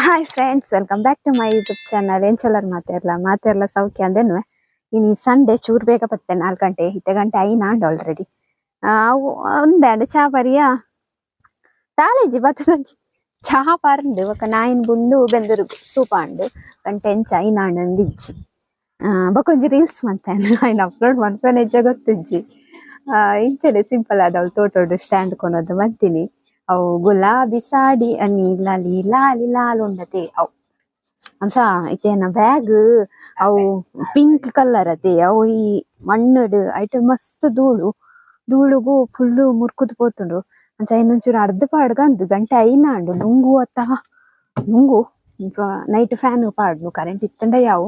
Hi friends, welcome back to my YouTube channel. ಎಂಚಲರ್ ಮಾತೆರ್ಲ ಮಾತೆರ್ಲ ಸೌಖ್ಯ ಅಂದೆನ್ವೆ. ಇನಿ ಸಂಡೆ ಚೂರ್ ಬೇಗ ಬತ್ತೆ 4 ಗಂಟೆ ಇತ್ತೆ ಗಂಟೆ 5 ಆಂಡ್ ಆಲ್ರೆಡಿ. ಅವು ಒಂದಾಂಡ್ ಚಾ ಪರಿಯಾ ತಾಲೇಜಿ ಬತ್ತದಂಚಿ ಚಾ ಪರಂಡು ಬೊಕ ನಾಯಿನ್ ಬುಂಡು ಬೆಂದೂರು ಸೂಪ್ ಆಂಡ್ ಗಂಟೆ ಎಂಚ 5 ಆಂಡ್ ಅಂದಿಜ್ಜಿ. ಬೊಕ ಒಂಜಿ ರೀಲ್ಸ್ ಮಂತೇನೆ ಐನ್ ಅಪ್ಲೋಡ್ ಮನ್ಪುನ ಎಜ್ಜ ಗೊತ್ತಿಜ್ಜಿ. ಇಂಚನೆ ಸಿಂಪಲ್ ಆದ ಅವ್ಳು ತೋಟೋಡು ಸ್ಟ್ಯಾಂಡ್ ಕೊನೊದು ಮಂತಿನಿ. ಅವು ಗುಲಾಬಿ ಸಾಡಿ ಅನ್ನಿ ಲಾಲಿ ಲಾಲಿ ಲಾಲ್ ಉಂಡತೆ ಅವು ಅಂಚ ಇತ್ತೇನ ಬ್ಯಾಗ್ ಅವು ಪಿಂಕ್ ಕಲರ್ ಅತೆ ಅವು ಈ ಮಣ್ಣುಡು ಐಟ್ ಮಸ್ತ್ ಧೂಳು ಧೂಳುಗು ಫುಲ್ಲು ಮುರ್ಕುದು ಪೋತುಂಡು. ಅಂಚ ಇನ್ನೊಂಚೂರು ಅರ್ಧ ಪಾಡ್ಗ ಅಂದು ಗಂಟೆ 5 ಆಂಡು ನುಂಗು ಅತ್ತ ನುಂಗು ನೈಟ್ ಫ್ಯಾನ್ ಪಾಡ್ನು ಕರೆಂಟ್ ಇತ್ತಂಡ ಯಾವು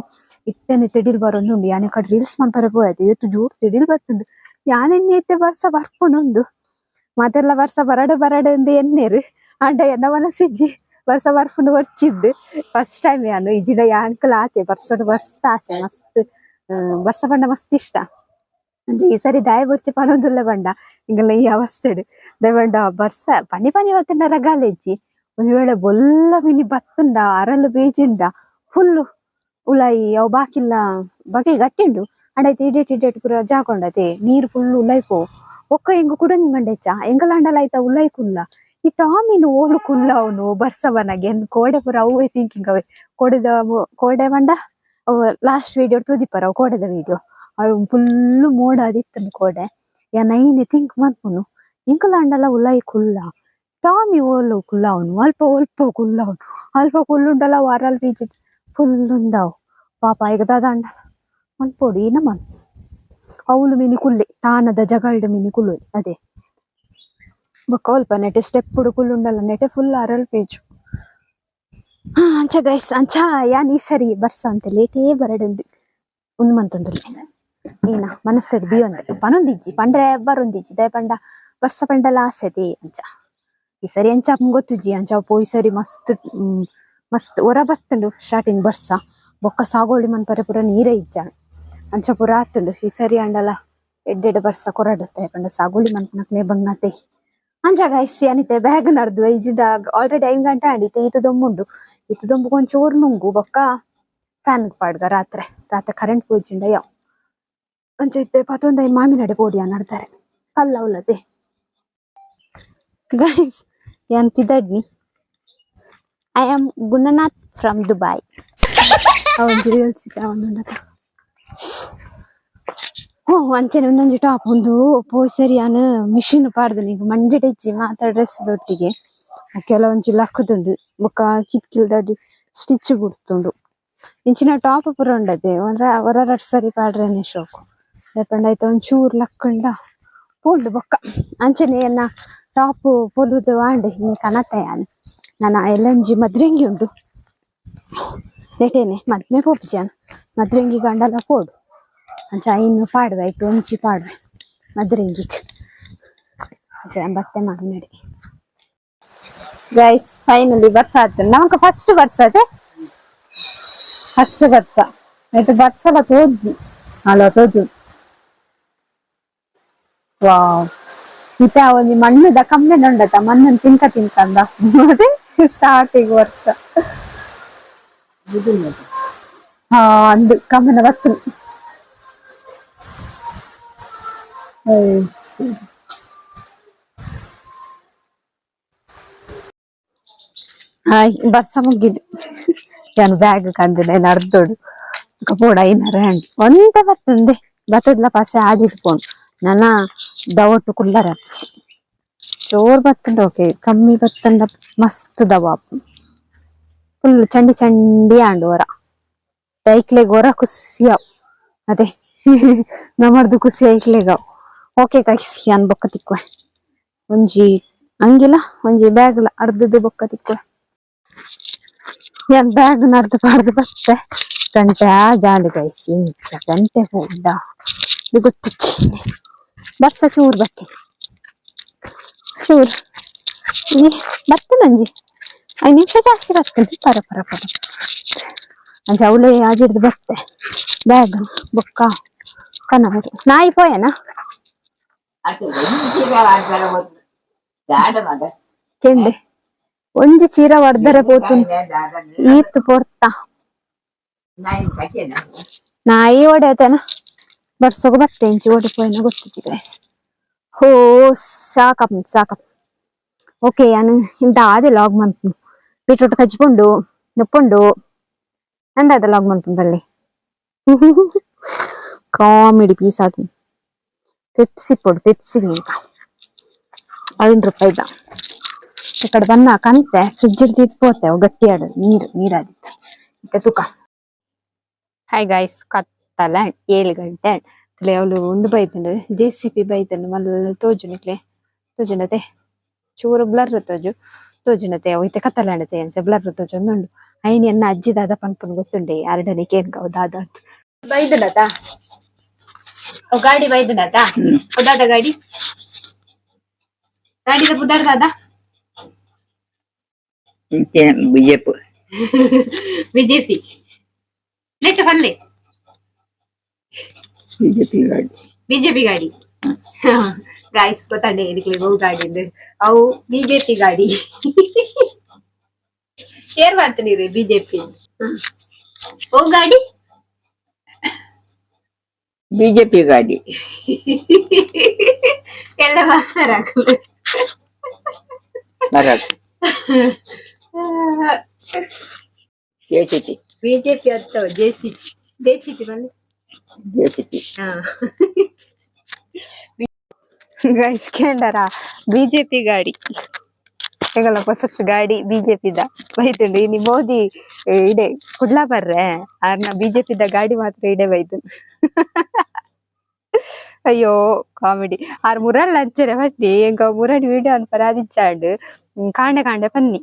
ಇತ್ತನೆ ತಿಡಿಲ್ ಬರೊಂದುಂಡು. ಯಾನೆ ಕಡೆ ರೀಲ್ಸ್ ಮನ್ಪರೆ ಪೋಯತು ಏತು ಜೋರು ತಿಡಿಲ್ ಬತ್ತುಂಡು. ಯಾನೆನ್ನೆ ಇತ್ತೆ ಬರ್ಸ ಬರ್ಪುಂಡುಂದು ಮಾತೆಲ್ಲ ವರ್ಷ ಬರಡು ಬರಡು ಅಂದು ಎನ್ನೇರು ಆಂಡ ಎನ್ನ ಮನಸ್ಸಿಜ್ಜಿ ವರ್ಷ ಬರ್ಪುಂಡು ಒಚ್ಚಿದ್ದು ಫಸ್ಟ್ ಟೈಮ್ ಯಾನು ಇಜಿಡ ಯಾಂಕಲ್ ಆತೆ ಬರ್ಸಡು ಮಸ್ತ್ ಆಸೆ ಮಸ್ತ್ ಬರ್ಸ ಪಂಡ ಮಸ್ತ್ ಇಷ್ಟ. ಅಂಚ ಈ ಸರಿ ದಾಯ ಬೊರ್ಚಿ ಪನೊಂದುಲ್ಲ ಬಂಡ ಇಂಗಲ್ಲ ಈ ಅವಸ್ಥೆಡ್ ದಯಬಂಡ ಬರ್ಸ ಪನಿ ಪನಿ ಬತ್ತುಂಡ ರಗಾಲೆಜ್ಜಿ ಒಂಜಿ ವೇಳೆ ಬೊಲ್ಲ ಮಿನಿ ಬತ್ತುಂಡ ಅರಲು ಬೀಜುಂಡ ಫುಲ್ಲು ಉಲಾಯಿ ಅವು ಬಾಕಿಲ್ಲ ಬಗೆ ಗಟ್ಟಿಂಡು ಅಂಡೈತೆ ಇಡೇಟ್ ಇಡೇಟ್ ಪೂರ ಜಾಗೊಂಡತೆ ನೀರು ಫುಲ್ಲು ಉಲಾಯಿ ಪೋ ಒಕ್ಕ ಎಂಗು ಕುಡಂಜಿ ಮಂಡೆಚ್ಚ ಎಂಗಲಾಂಡಲ ಆಯ್ತಾ ಉಲಾಯಿ ಕುಲ್ಲ ಈ ಟಾಮಿನ ಓಲು ಕುಲ್ಲ ಅವನು ಬರ್ಸವನಾಗೆ ಕೋಡೆ ಪೂರ ಅವೇ ಥಿಂಕಿಂಗ್ ಅವೇ ಕೋಡೆದ ಕೋಡೆ ಬಂಡ ಅವು ಲಾಸ್ಟ್ ವೀಡಿಯೋ ತೂದಿಪ್ಪರ ಅವು ಕೋಡೆದ ವೀಡಿಯೋ ಅವು ಫುಲ್ಲು ಮೋಡ ಆದಿತ್ತನು ಕೋಡೆ ಯಾನ್ ಐನೆ ಥಿಂಕ್ ಮನ್ಪುನು ಎಂಕಲಾಂಡಲ ಉಲಾಯಿ ಕುಲ್ಲ ಟಾಮಿ ಓಲು ಕುಲ್ಲ ಅವನು ಅಲ್ಪ ಒಲ್ಪ ಕುಲ್ಲ ಅವನು ಅಲ್ಪ ಕುಲ್ಲುಂಡಲ ವಾರಲ್ ಬೀಜ ಫುಲ್ ಉಂದಾವು ಪಾಪ ಈಗ ದಾದಾಂಡ ಮನ್ಪೊಡು ಏನ ಮನ್ ಅವಳು ಮಿನಿ ಕುಲ್ಲೆ ತಾನದ ಜಗಲ್ಡ್ ಮಿನಿ ಕುಲ್ಲು ಅದೇ ಬೊಕ್ಕ ಅಲ್ಪ ನೆಟೆ ಸ್ಟೆಪ್ ಕುಲ್ಲುಂಡಲ ನೆಟೆ ಫುಲ್ ಅರಲ್ ಪೀಜು. ಅಂಚ ಗೈಸ್ ಅಂಚ ಯಾನ್ ಈ ಸರಿ ಬರ್ಸ ಅಂತ ಲೇಟೇ ಬರಡಂದು ಉಂದು ಮಂತೊಂದುಲ್ಲೆ ಏನ ಮನಸ್ಸಡ್ ದಿಯೊಂದೆ ಪನೊಂದಿಜ್ಜಿ ಪಂಡ್ರೆ ಬರೊಂದಿಜ್ಜಿ ದಾಯೆ ಪಂಡ ಬರ್ಸ ಪಂಡಲ ಆಸೆದೆ ಅಂಚ ಈ ಸರಿ ಅಂಚ ಗೊತ್ತುಜ್ಜಿ ಅಂಚ ಪೋಯಿ ಸರಿ ಮಸ್ತ್ ಮಸ್ತ್ ಒರ ಬತ್ತುಂಡು ಸ್ಟಾರ್ಟಿಂಗ್ ಬರ್ಸ ಬೊಕ್ಕ ಸಾಗೋಳಿ ಮನ್ಪರೆ ಪೂರ ನೀರೇ ಇಜ್ಜ ಅಂಚ ಪೂರ ಆತುಂಡು. ಈ ಸರಿ ಅಂಡಲ ಎಡ್ಡೆಡ್ ಬರ್ಸ ಕೊರಡುತ್ತೆ ಪಂಡ ಸಾಗೋಳಿ ಮನ್ಪುನಕ್ಲೆ ಬಂಗಾತೆ. ಅಂಚ ಗೈಸ್ ಯಾನಿತ್ತೆ ಬ್ಯಾಗ್ ನಡ್ದು ಇಜಿಡ ಆಲ್ರೆಡಿ 5 ಗಂಟೆ ಆಂಡಿತ್ತೆ ಈತ ದೊಂಬುಂಡು ಈತ ದೊಂಬು ಒಂಚೂರು ನುಂಗು ಬೊಕ್ಕ ಫ್ಯಾನ್ ಪಾಡ್ಗ ರಾತ್ರೆ ರಾತ್ರೆ ಕರೆಂಟ್ ಪೋಜಿಂಡ ಯಾವ ಅಂಚ ಇತ್ತೆ ಪತ್ತೊಂದು ಐನ್ ಮಾಮಿನಡೆ ಪೋಡಿಯ ನಡ್ತಾರೆ ಕಲ್ಲ ಅವಲತೆ ಗೈಸ್ ಯಾನ್ ಪಿದಡ್ನಿ. I am Gunanath from Dubai. ಅವೊಂಜಿ reels ಅವನುಂಡತ ಹೋ ಅಂಚನೆ ಒಂದೊಂಜಿ ಟಾಪ್ ಒಂದು ಪೋಯ್ ಸರಿ ಯಾನ್ ಮಿಷಿನ್ ಪಾಡ್ದನಿ ಈಗ ಮಂಡೆ ಇಜ್ಜಿ ಮಾತ ಡ್ರೆಸ್ ದೊಟ್ಟಿಗೆ ಕೆಲವೊಂಜಿ ಲಕ್ಕುದುಂಡು ಬೊಕ್ಕ ಕಿತ್ಕಿಲ್ದಡಿ ಸ್ಟಿಚ್ ಬುಡ್ತುಂಡು ಇಂಚಿನ ಟಾಪ್ ಪೂರ ಉಂಡತೆ ಒಂದ್ರ ಒರ ರಡ್ಡ್ ಸರಿ ಪಾಡ್ರೆನೆ ಶೋಕು ದಾಯೆ ಐತ ಒಂಚೂರು ಲಕ್ಕುಂಡ ಪೋಂಡು ಬೊಕ್ಕ ಅಂಚನೆ ಎನ್ನ ಟಾಪ್ ಪೊಲುದು ಆಂಡ್ ಇನಿ ಕನತೆ ಯಾನ್ ನನ ಎಲ್ಲೊಂಜಿ ಮದ್ರೆಂಗಿ ಉಂಡು ನೆಟೇನೆ ಮದ್ಮೆ ಪೋಪುಜಿ ಯಾನ್ ಮದ್ರೆಂಗಿ ಗಂಡಲ ಪೋಡು ಅಂಚ ಐನ್ ಪಾಡುವೆ ಐಟ್ ಒಂಜಿ ಪಾಡುವೆ ಮದ್ರೆಂಗಿಗ್ ಅಂಚ ಬತ್ತೆ ಮಾಮಿನಡೆ. ಗೈಸ್ ಫೈನಲಿ ಬರ್ಸ ಆತು ನಮಕ್ ಫಸ್ಟ್ ಬರ್ಸತೆ ಫಸ್ಟ್ ಬರ್ಸ ಐಟ್ ಬರ್ಸಲ ತೋಜಿ ಅಲ್ಲ ತೋಜು ವಾವ್ ಇತ್ತೆ ಆ ಒಂಜಿ ಮಣ್ಣುದ ಕಮ್ಮೆನ ಉಂಡತ ಮಣ್ಣನ್ ತಿನ್ಕ ತಿನ್ಕಂದ ಅದೇ ಸ್ಟಾರ್ಟಿಂಗ್ ವರ್ಷ ಹಾ ಅಂದು ಕಮ್ಮೆನ ಬತ್ತು ಹಾಯ್ ಬರ್ಸ ಮುಗಿದು ಯಾನ್ ಬ್ಯಾಗ್ ಕಂದಿನ ನಡ್ದೋಡು ಪೋಡ ಐನರ ಹಂಡ್ ಒಂತೆ ಬತ್ತುಂದೆ ಬತ್ತದ್ಲ ಪಾಸೆ ಆಜಿದ್ ಪೋಂಡು ನನ ದವೊಟ್ಟು ಕುಲ್ಲರ ಅಚ್ಚಿ ಜೋರ್ ಬತ್ತುಂಡು ಓಕೆ ಕಮ್ಮಿ ಬತ್ತಂಡ ಮಸ್ತ್ ದವ ಫುಲ್ ಚಂಡಿ ಚಂಡಿ ಆಂಡು ಒರ ಐಕ್ಲೆಗ್ ಒರ ಖುಷಿ ಅವು ಅದೇ ನಮರ್ದು ಖುಷಿ ಐಕ್ಲೆಗ್ ಓಕೆ ಗೈಸ್ ಯಾನ್ ಬೊಕ್ಕ ತಿಕ್ಕುವೆ ಒಂಜಿ ಅಂಗಿಲ ಒಂಜಿ ಬ್ಯಾಗ್ಲ ಅರ್ಧದ ಬೊಕ್ಕ ತಿಕ್ಕುವೆ. ಯಾನ್ ಬ್ಯಾಗ್ ನಡ್ದು ಪಾಡ್ದು ಬತ್ತೆ ಗಂಟೆ ಆ ಜಾಂಡ್ ಗೈಸ್ ಇಂಚ ಗಂಟೆ ಪೋಂಡ ಗೊತ್ತುಜ್ಜಿ ಬರ್ಸ ಚೂರು ಬತ್ತಿ ಚೂರು ಬತ್ತೆ ಮಂಜಿ 5 ನಿಮಿಷ ಜಾಸ್ತಿ ಬರ್ತದೆ ಪರ ಪರ ಪರ ಅಂಚ ಅವಲೇ ಆಜಿಡ್ದು ಬತ್ತೆ ಬ್ಯಾಗ್ ಬೊಕ್ಕ ಕನವರು ನಾಯಿ ಪೋಯನಾ ಕೆಂಡೆ ಒಂಜಿ ಚೀರ ವಡ್ದರೆ ಪೋತು ಈತ್ ಪೊರ್ತ. ನಾಯಿ ಓಡೇತೇನ ಬರ್ಸೋಗ ಬತ್ತೆ ಇಂಚಿ ಓಡಿ ಪೋಯಿನ ಗೊತ್ತಿಜ್ಜಿ ಗೈಸ್. ಹೋ, ಸಾಕಪ್ ಸಾಕಪ್. ಓಕೆ, ಯಾನು ಇಂತ ಆದೆ ಲಾಗ್ ಮನ್ಪು. ಬೀಟ್ರೂಟ್ ಕಜ್ಪುಂಡು, ನುಪ್ಪುಂಡು, ಅಂದಾದ ಲಾಗ್ ಮನ್ಪು ಬಲ್ಲೆ. ಕಾಮಿಡಿ ಪೀಸ್ ಆತು. ಪೆಪ್ಸಿ ಪೊಡು, ಪೆಪ್ಸಿ 5 ರೂಪಾಯಿದ. ಈ ಕಡೆ ಬನ್ನ ಕಂತೆ ಫ್ರಿಜ್ ಇಡ್ತಿತ್ತು ಪೋತೆ ಅವು ಗಟ್ಟಿ ಆಡೋದು ನೀರು ನೀರಾದಿತ್ತು. ಇತ್ತೆ ತುಕ. ಹಾಯ್ ಗಾಯ್ಸ್, ಕತ್ತಲ, 7 ಗಂಟೆ. ಅವಳು ಒಂದು ಬೈತುಂಡು, ಜೆಸಿಪಿ ಬೈತುಂಡು. ಮಲ್ಲ ತೋಜು ನಿಕ್ಲೆ ತೋಜುಂಡತೆ? ಚೂರು ಬ್ಲರ್ ತೋಜು ತೋಜುಂಡತೆ? ಅವು ಇತ್ತೆ ಕತ್ತಲಾಂಡತೆ, ಅಂಚ ಬ್ಲರ್ ತೋಜೊಂದುಂಡು. ಐನಿ ಎನ್ನ ಅಜ್ಜಿ ದಾದ ಪನ್ಪುನು ಗೊತ್ತುಂಡೆ? ಅರಡನೆ ಕೇನ್ಕ ಅವು ದಾದ ಬೈದುಂಡತ? ಓ ಗಾಡಿ ಬೈದುಂಡತ? ಓ ದಾದ ಗಾಡಿ? ಗಾಡಿದ ಪುದರ್ ದಾದ? BJP. BJP net ಪಲ್ಲೆ. ಬಿಜೆಪಿ ಗಾಡಿ. ಬಿಜೆಪಿ ಗಾಡಿ. ಗಾಯ್ಸ್, ಗೊತ್ತಂಡೆ ಇದಕ್ಕೆ ಬಹು ಗಾಡಿ ಅಂದ್ರೆ ಅವು ಬಿಜೆಪಿ ಗಾಡಿ. ಏರ್ ಮಾಡ್ತೀನಿ ಬಿಜೆಪಿ. ಓ ಗಾಡಿ. ಬಿಜೆಪಿ ಗಾಡಿ. ಎಲ್ಲ ಮಾತಾಡಲ್ಲ. ಬರಕ್ ಜೆಸಿಪಿ. ಬಿಜೆಪಿ ಅಂತ ಜೆಸಿಪಿ, ಜೆಸಿಪಿ ಬಂದು. ಜೆಸಿಪಿ. ಗೈಸ್, ಕೇಂಡರ? ಬಿಜೆಪಿ ಗಾಡಿ ಎಂಗಲ ಹೊಸತ್ ಗಾಡಿ ಬಿಜೆಪಿದ ಬೈತುಂಡು. ಇನಿ ಮೋದಿ ಇಡೆ ಕುಡ್ಲ ಬರ್ರೆ, ಆರ್ನ ಬಿಜೆಪಿದ ಗಾಡಿ ಮಾತ್ರ ಇಡೆ ಬೈತುಂಡು. ಅಯ್ಯೋ, ಕಾಮಿಡಿ. ಆರ್ ಮುರಲ್ ಅಂಚನೆ ಬನ್ನಿ. ಎಂಕ ಮುರಳಿ ವಿಡಿಯೋ ಅನ್ಪರ ಆದಿಚ್ಚಾಂಡ್. ಕಾಂಡೆ ಕಾಂಡೆ ಬನ್ನಿ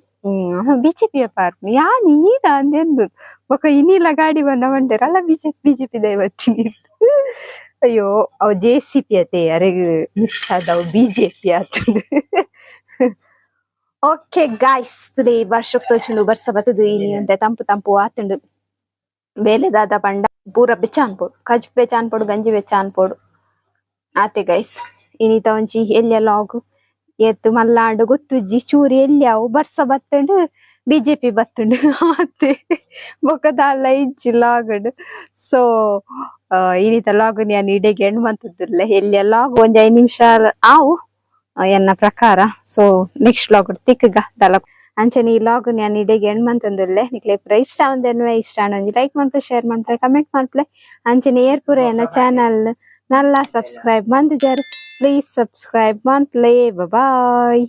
ಬಿಜೆಪಿ ಪಾರ್ಕ್ ಯಾನ್ ಈದ ಅಂದೆಂದು ಬೊಕ ಇನಿಲ ಗಾಡಿ ಬಂದ ಬಂಡೇರಲ್ಲ ಬಿಜೆಪಿ ಬಿಜೆಪಿ ದೈವತ್ತೀನಿ. ಅಯ್ಯೋ, ಅವು ಜೆಸಿಪಿ ಅತೆ, ಅರೆಗ್ ಮಿಸ್ ಆದವು ಬಿಜೆಪಿ ಆತುಂಡು. Okay guys, today ವರ್ಷಕ್ ತೋಚುಂಡು, ಬರ್ಸ ಬತ್ತದು. ಇನಿ ಅಂತೆ ತಂಪು ತಂಪು ಆತುಂಡು. ಬೇಲೆ ದಾದ ಪಂಡ ಪೂರ ಬೆಚ್ಚ ಅನ್ಪೋಡು, ಕಜ್ ಬೆಚ್ಚ ಅನ್ಪೋಡು, ಗಂಜಿ ಬೆಚ್ಚ ಅನ್ಪೋಡು. ಆತೆ ಗೈಸ್, ಇನಿತ ಒಂಜಿ ಎಲ್ಯ ಲಾಗ್ ಏತ್ ಮಲ್ಲಾಂಡು ಗೊತ್ತುಜ್ಜಿ. ಚೂರು ಎಲ್ಲಿ ಅವು ಬರ್ಸ ಬತ್ತುಂಡು, ಬಿಜೆಪಿ ಬತ್ತುಂಡು ಆತೆ, ಬೊಕ ದಾಲ ಇಜ್ಜಿ ಲಾಗಡ್. ಸೊ ಇನಿತ ಲಾಗ್ ಯಾನ್ ಇಡೆಗ್ ಎಂಡ್ ಮಂತುದುಲ್ಲೆ. ಎಲ್ಯ ಲಾಗ್ ಒಂಜಿ 5 ನಿಮಿಷ ಆವು ಎನ್ನ ಪ್ರಕಾರ. So next log ತಿಕ್ಕಗ ದಲ. ಅಂಚನೆ ಈ ಲಾಗ್ ಯಾನ್ ಇಡೆಗ್ ಎಂಡ್ ಮಂತೊಂದುಲ್ಲೆ. ನಿಕ್ಲೆ ಪೂರ ಇಷ್ಟ ಒಂದೆನ್ವೆ ಇಷ್ಟ ಒಂಜಿ ಲೈಕ್ ಮನ್ಪುಲೆ, ಶೇರ್ ಮನ್ಪುಲೆ, ಕಮೆಂಟ್ ಮನ್ಪುಲೆ. ಅಂಚನೆ ಏರ್ ಪೂರ ಎನ್ನ channel Nalla subscribe ಮಂದಿಜರ್, please subscribe ಮನ್ಪುಲೆ. Boy.